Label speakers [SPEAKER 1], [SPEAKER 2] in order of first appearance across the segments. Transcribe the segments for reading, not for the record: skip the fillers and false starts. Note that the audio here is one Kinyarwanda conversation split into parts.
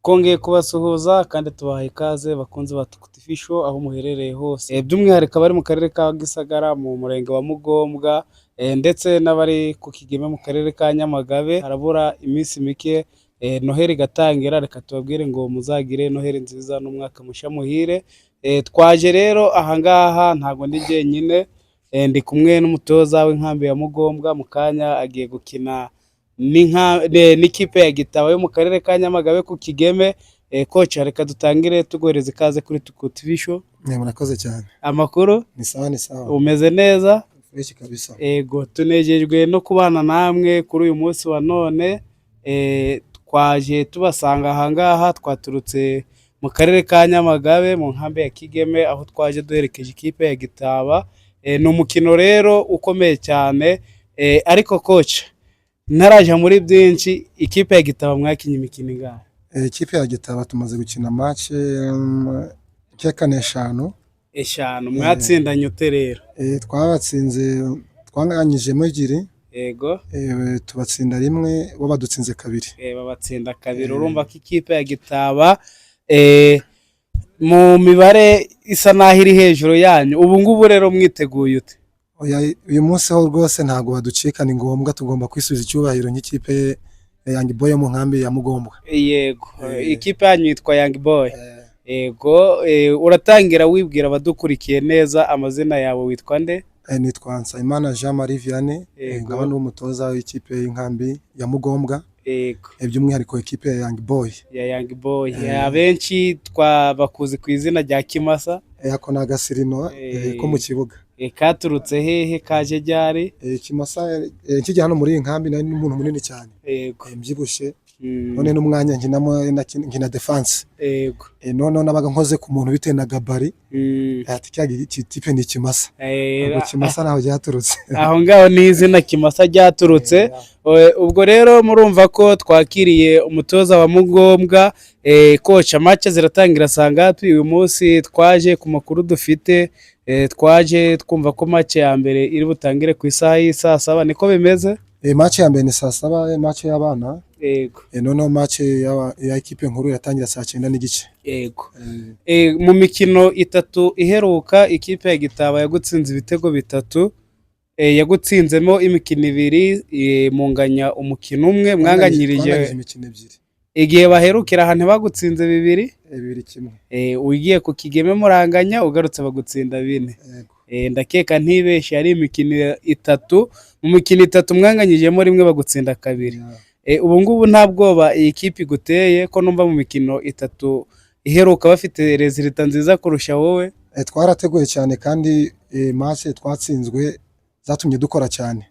[SPEAKER 1] Twongeye kubasuhuza kandi tubaha ikaze, bakunzi ba Tuku TV Show, aho muherereye hose, by'umwihariko abari mu karere ka Gisagara mu murenge wa Mugombwa, ndetse n'abari ku Kigeme mu karere ka Nyamagabe. Harabura iminsi mike Noheli igatangira. Reka tubabwire ngo muzagire Noheli nziza n'umwaka mushya muhire. Twaje rero ahangaha, ntabwo ndi jyenyine, ndi kumwe n'umutoza w'inkambi ya Mugombwa. Mu kanya agiye gukina n'ikipe ya Gitaba yo mu karere ka Nyamagabe ku Kigeme. Coach, reka dutangire tuguhereza ikaze kuri Tuku TV Show.
[SPEAKER 2] Murakoze cyane.
[SPEAKER 1] Amakuru?
[SPEAKER 2] Ni sawa, ni sawa.
[SPEAKER 1] Umeze neza?
[SPEAKER 2] Fresh kabisa.
[SPEAKER 1] Ego, tunejejwe no kubana namwe kuri uyu munsi wa none. Twaje tubasanga ahangaha, twaturutse mu karere ka Nyamagabe mu nkambi ya Kigeme, aho twaje duherekeje ikipe ya Gitaba. Ni umukino rero ukomeye cyane, ariko coach, ntaraja muri byinshi, ikipe ya Gitaba mwakinye imikino ingahe?
[SPEAKER 2] Ikipe ya Gitaba tumaze gukina match nkeka ni eshanu.
[SPEAKER 1] Eshanu. Mwatsindanye ute rero?
[SPEAKER 2] Twabatsinze, twanganyijemo ebyiri. Tubatsinda rimwe, bo badutsinze kabiri.
[SPEAKER 1] Babatsinda kabiri. Urumva ko ikipe ya Gitaba mu mibare isa naho iri hejuru yanyu. Ubu ngubu rero mwiteguye ute?
[SPEAKER 2] Oya, uyu munsi ho rwose ntabwo baducika, ni ngombwa, tugomba kwisubiza icyubahiro nk'ikipe ya Young Boy yo mu nkambi ya Mugombwa.
[SPEAKER 1] Yego, ikipe yanyu yitwa Young Boy. Yego, uratangira wibwira abadukurikiye neza amazina yawe, witwa nde?
[SPEAKER 2] Nitwa Nsabimana Jean Marie Vianney, nkaba n'umutoza w'ikipe y'inkambi ya Mugombwa, by'umwihariko ikipe ya Young Boy.
[SPEAKER 1] Ya Young Boy. Abenshi twabakuzi ku izina rya Kimasa.
[SPEAKER 2] Ako ni agasirino ko mu kibuga.
[SPEAKER 1] Katurutse hehe, kaje ryari?
[SPEAKER 2] Kimasa, nkijya hano muri iyi nkambi nari n'umuntu munini cyane, mbyibushye, none n'umwanya nkinamo nkina defense. Noneho nabaga nkoze ku muntu bitewe na gabarit, ati cya type ni ikimasa. Ubwo Kimasa naho ryaturutse.
[SPEAKER 1] Aho ngaho ni izina Kimasa ryaturutse. Ubwo rero murumva ko twakiriye umutoza wa Mugombwa. Coach, match ziratangira saa ngapi uyu munsi? Twaje ku makuru dufite, twaje twumva ko match ya mbere iri butangire ku isaha y'isaa 7, niko bimeze?
[SPEAKER 2] Match ya mbere ni saa 7, match y'abana. Noneho match ya ekipe nkuru iratangira saa 9:30.
[SPEAKER 1] Mu mikino itatu iheruka, ikipe ya Gitaba yagutsinze ibitego bitatu, yagutsinzemo imikino ibiri, munganya umukino umwe, mwanganyirije
[SPEAKER 2] Twanganyije imikino ebyiri.
[SPEAKER 1] Igihe baherukira ahantu bagutsinze bibiri.
[SPEAKER 2] 2-1.
[SPEAKER 1] Ugiye ku Kigeme muranganya, ugarutse bagutsinda bine.
[SPEAKER 2] Yego.
[SPEAKER 1] Ndakeka ntibeshye, ari imikino itatu, mu mikino itatu mwanganyijemo rimwe, bagutsinda kabiri. Ubu ngubu nta bwoba iyi kipe iguteye, ko numva mu mikino itatu iheruka bafite résultat nziza kurusha wowe?
[SPEAKER 2] Twarateguye cyane kandi match twatsinzwe zatumye dukora cyane.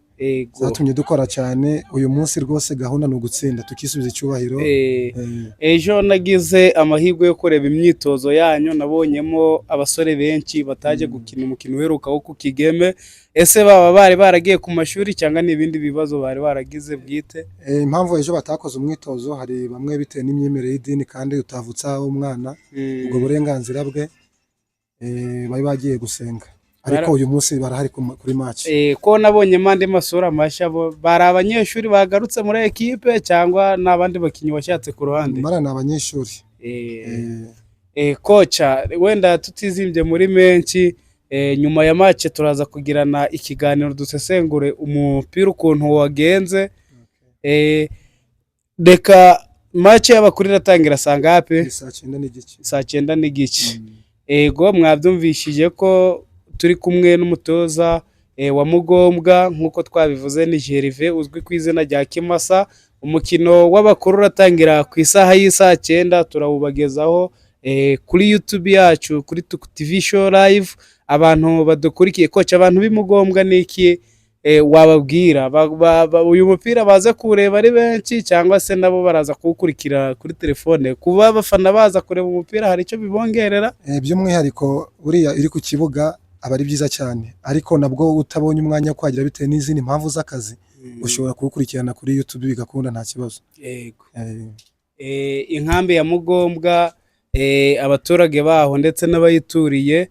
[SPEAKER 2] Zatumye dukora cyane. Uyu munsi rwose gahunda ni ugutsinda tukisubiza icyubahiro.
[SPEAKER 1] Ejo nagize amahirwe yo kureba imyitozo yanyu, nabonyemo abasore benshi bataje gukina umukino uheruka wo ku Kigeme. Ese baba bari baragiye ku mashuri cyangwa ni ibindi bibazo bari baragize bwite?
[SPEAKER 2] Impamvu ejo batakoze umwitozo, hari bamwe bitewe n'imyemerere y'idini kandi utavutsa umwana ubwo burenganzira bwe, bari bagiye gusenga, ariko uyu munsi barahari kuri match.
[SPEAKER 1] Ko nabonyemo andi masura mashya, bo bari abanyeshuri bagarutse muri ekipe cyangwa ni abandi bakinnyi washatse ku ruhande?
[SPEAKER 2] Bariya ni abanyeshuri.
[SPEAKER 1] Coach, wenda tutizimbye muri menshi, nyuma ya match turaza kugirana ikiganiro dusesengure umupira ukuntu wagenze. Reka match y'abakuru iratangira saa ngapi?
[SPEAKER 2] Ni saa 9:30.
[SPEAKER 1] Saa 9:30. Ego, mwabyumvishije ko turi kumwe n'umutoza wa Mugombwa, nk'uko twabivuze ni Gervais uzwi ku izina rya Kimasa. Umukino w'abakuru uratangira ku isaha y'isaa 9, turawubagezaho kuri YouTube yacu, kuri Tuku TV Show Live. Abantu badukurikiye, coach, abantu b'i Mugombwa ni iki wababwira? Uyu mupira baze kuwureba ari benshi cyangwa se nabo baraza kuwukurikira kuri telefone? Kuba abafana baza kureba umupira hari icyo bibongerera?
[SPEAKER 2] By'umwihariko buriya iri ku kibuga aba ari byiza cyane, ariko nabwo utabonye umwanya wo kuhagera bitewe n'izindi mpamvu z'akazi, ushobora kuwukurikirana kuri YouTube bigakunda, nta kibazo.
[SPEAKER 1] Inkambi ya Mugombwa, abaturage baho ndetse n'abayituriye.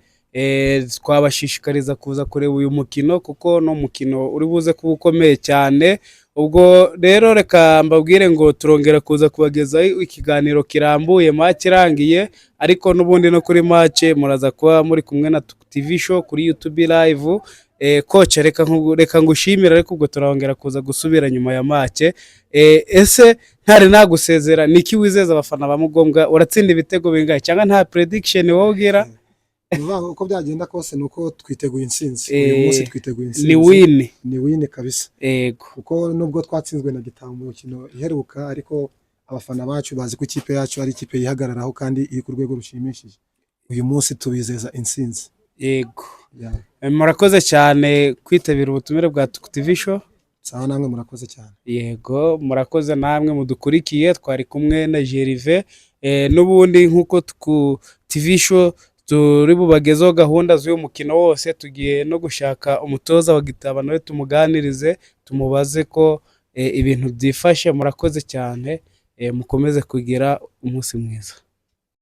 [SPEAKER 1] Twabashishikariza kuza kureba uyu mukino kuko ni umukino uri buze kuba ukomeye cyane. Ubwo rero reka mbabwire ngo turongera kuza kubagezaho ikiganiro kirambuye match irangiye, ariko n'ubundi no kuri match muraza kuba muri kumwe na TV show kuri YouTube live. Coach, reka ngushimire, ariko ubwo turongera kuza gusubira nyuma ya match. Ese ntari nagusezera, niki wizeza abafana ba Mugombwa? Uratsinda ibitego bingahe, cyangwa nta prediction wowe ugira?
[SPEAKER 2] Ni ukuvuga ngo uko byagenda kose ni uko twiteguye intsinzi uyu munsi, twiteguye intsinzi.
[SPEAKER 1] Ni win.
[SPEAKER 2] Ni win kabisa. Kuko nubwo twatsinzwe na Gitabo mu mukino iheruka, ariko abafana bacu bazi ko ikipe yacu ari ikipe yihagararaho kandi iri ku rwego rushimishije. Uyu munsi tubizeza intsinzi. Yeah.
[SPEAKER 1] Murakoze cyane kwitabira ubutumire bwa Tuku TV show.
[SPEAKER 2] Sawa, namwe murakoze cyane.
[SPEAKER 1] Yego, murakoze namwe mudukurikiye. Twari kumwe na Gervais. N'ubundi nk'uko ku TV show turi bubagezeho gahunda z'uyu mukino wose, tugiye no gushaka umutoza wa Gitaba nawe tumuganirize, tumubaze ko ibintu byifashe. Murakoze cyane, mukomeze kugira umunsi mwiza.